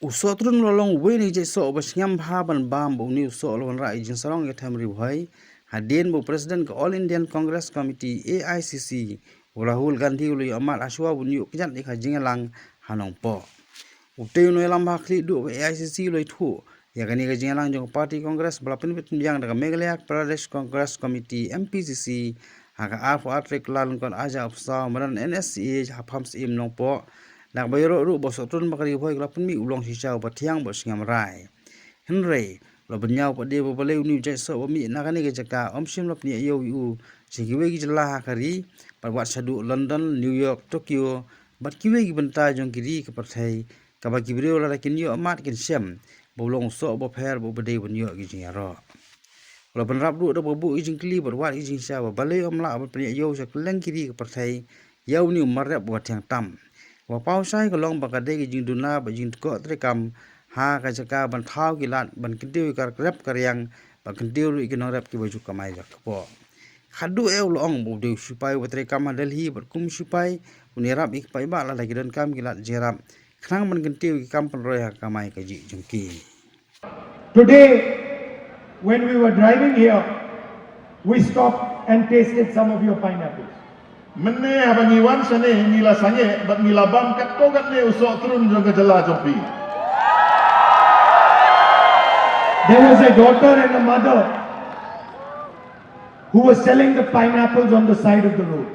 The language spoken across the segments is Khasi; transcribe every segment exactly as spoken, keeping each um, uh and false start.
U Sohtrun u la long uwei na ki jait soh uba sngewbha ban bam, bad une u soh u la wanrah ïa ka jingsarong ïa ka them Ri Bhoi, hadien ba u President ka All Indian Congress Committee, A I C C, u Rahul Gandhi u la ïoh mad ha shuwa ban ïoh kjat ïa ka jingïalang ha Nongpoh. Utei u nongïalam bhakhlieh duh ka A I C C u la ïathuh ïa kane ka jingïalang jong ka party Congress ba la pynbit pynbiang da ka Meghalaya Pradesh Congress Committee, M P C C, ha ka arphew ar tarik Kyllalyngkot arhajar arphew saw, madan N S C A ha Pham Syiem Nongpoh. Da kaba ïaroh ruh ba u Sohtrun bad ka Ri Bhoi ka la pynmih u long shisha uba thiang bad sngewbha. Hynrei la bynñiaw pat de ba balei une u jait soh ba mih na kane ka jaka um shym la pynïaid ïew ïa u sha kiwei ki jylla ha ka ri, bad wat shaduh London, New York, Tokyo, bad kiwei ki bynta jong ki ri ka pyrthei, kaba ki briew lada kin ïoh mad kin shem ba u long u soh uba pher bad uba dei ban ïoh ki jingïaroh. U la bynrap ruh da kaba buh ki jingkylli bad wad ki jingshisha ba balei um lah ban pynïaid ïew sha kylleng ki ri ka pyrthei ïa une u mar rep uba thiang tam. Kaba paw shai ka long ba ka dei ka jingduna bad jingtkoh treikam ha ka jaka ban thaw ki lad, ban kyntiew ïa ka rep ka riang, ban kyntiew ruh ïa ki nongrep kiba ju kamai ja kpoh. Khatduh eh u la ong ba u dei u shipai uba treikam ha Delhi, bad kum u shipai un ïarap ïa ki paidbah lada ki donkam ki lad jingïarap, khnang ban kyntiew ïa ki kam pynroi ha ka kamai kajih jong ki. Today, when we were driving here, we stopped and tasted some of your pineapples. Mynne haba ngi wan shane ngi la sangeh bad ngi la bam katto katne u sohtrun jong ka jylla jong phi. There was a daughter and a mother who were selling the pineapples on the side of the road.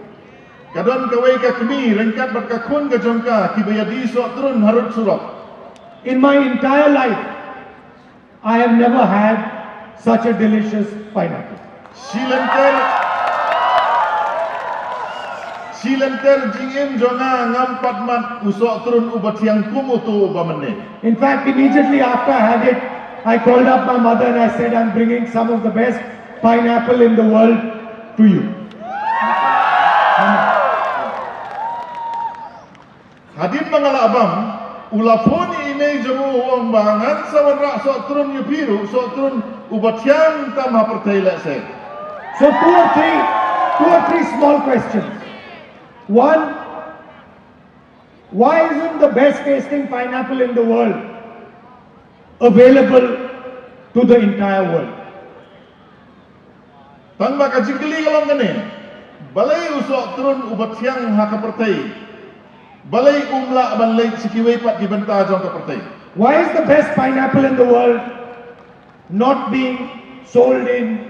Ka don kawei ka kmie ryngkat bad ka khun ka jong ka kiba ïadie sohtrun harud surok. In my entire life, I have never had such a delicious pineapple. Shi lynter, shi lynter jingim jong nga ngam pat mad u sohtrun uba thiang kum uto uba mynne. In fact, immediately after I had it, I called up my mother and I said, "I'm bringing some of the best pineapple in the world to you." Hadien ba nga la bam, u la phone ïa i mei jong u, u ong ba ngan sa wanrah sohtrun ïa phi ruh, sohtrun uba thiang tam ha pyrthei lehse. So two or three, two or three small questions. One, why isn't the best tasting pineapple in the world available to the entire world? Tang ba ka jingkylli ka long kane, balei u sohtrun uba thiang ha ka pyrthei, balei um lah ban leit sha kiwei pat ki bynta jong ka pyrthei? Why is the best pineapple in the world not being sold in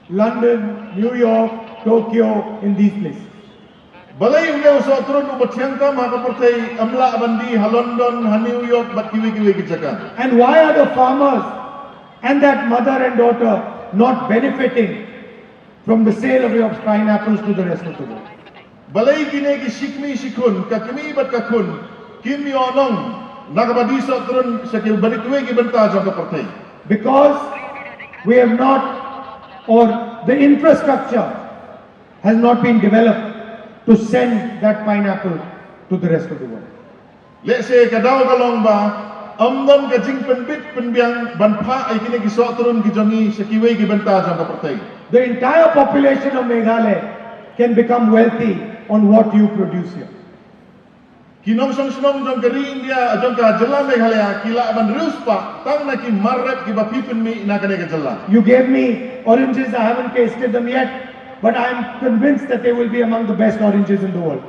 London, New York, Tokyo, in these places? Balei une u sohtrun uba thiang tam ha ka pyrthei um lah ban die ha London, ha New York bad kiwei kiwei ki jaka? And why are the farmers and that mother and daughter not benefiting from the sale of your pineapples to the rest of the world? Balei kine ki shi kmie shi khun, ka kmie bad ka khun, kim ïoh nong na kaba die sohtrun sha kiwei kiwei ki bynta jong ka pyrthei? Because we have not, or the infrastructure has not been developed to send that pineapple to the rest of the world. Lehse ka daw ka long ba ym don ka jingpynbit pynbiang ban phah ïa kine ki sohtrun ki jong ngi sha kiwei ki bynta jong ka pyrthei. The entire population of Meghalaya can become wealthy on what you produce here. Ki nongshong shnong jong ka ri India, jong ka jylla Meghalaya, ki lah ban riewspah tang na ki mar rep kiba phi pynmih na kane ka jylla. You gave me oranges, I haven't tasted them yet, but I'm convinced that they will be among the best oranges in the world.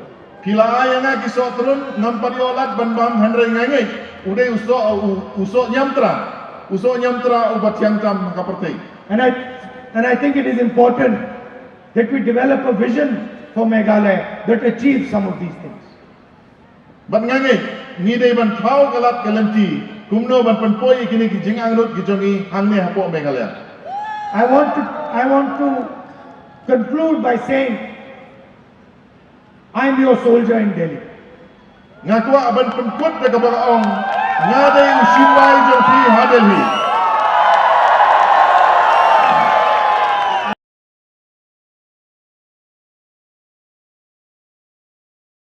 Phi la ai ïa nga ki sohtrun, ngam pat ïoh lad ban bam, hynrei nga ngeit u dei u soh, u, u soh ñiamtra, u soh ñiamtra uba thiang tam ha ka pyrthei. And I, and I think it is important that we develop a vision for Meghalaya that achieves some of these things. Bad nga ngeit ngi dei ban thaw ka lad ka lynti kumno ban pynpoi ïa kine ki jingangnud ki jong ngi hangne hapoh Meghalaya. I want to, I want to conclude by saying, I'm your soldier in Delhi. Nga kwah ban pynkut da kaba nga ong, nga dei u shipai jong phi ha Delhi.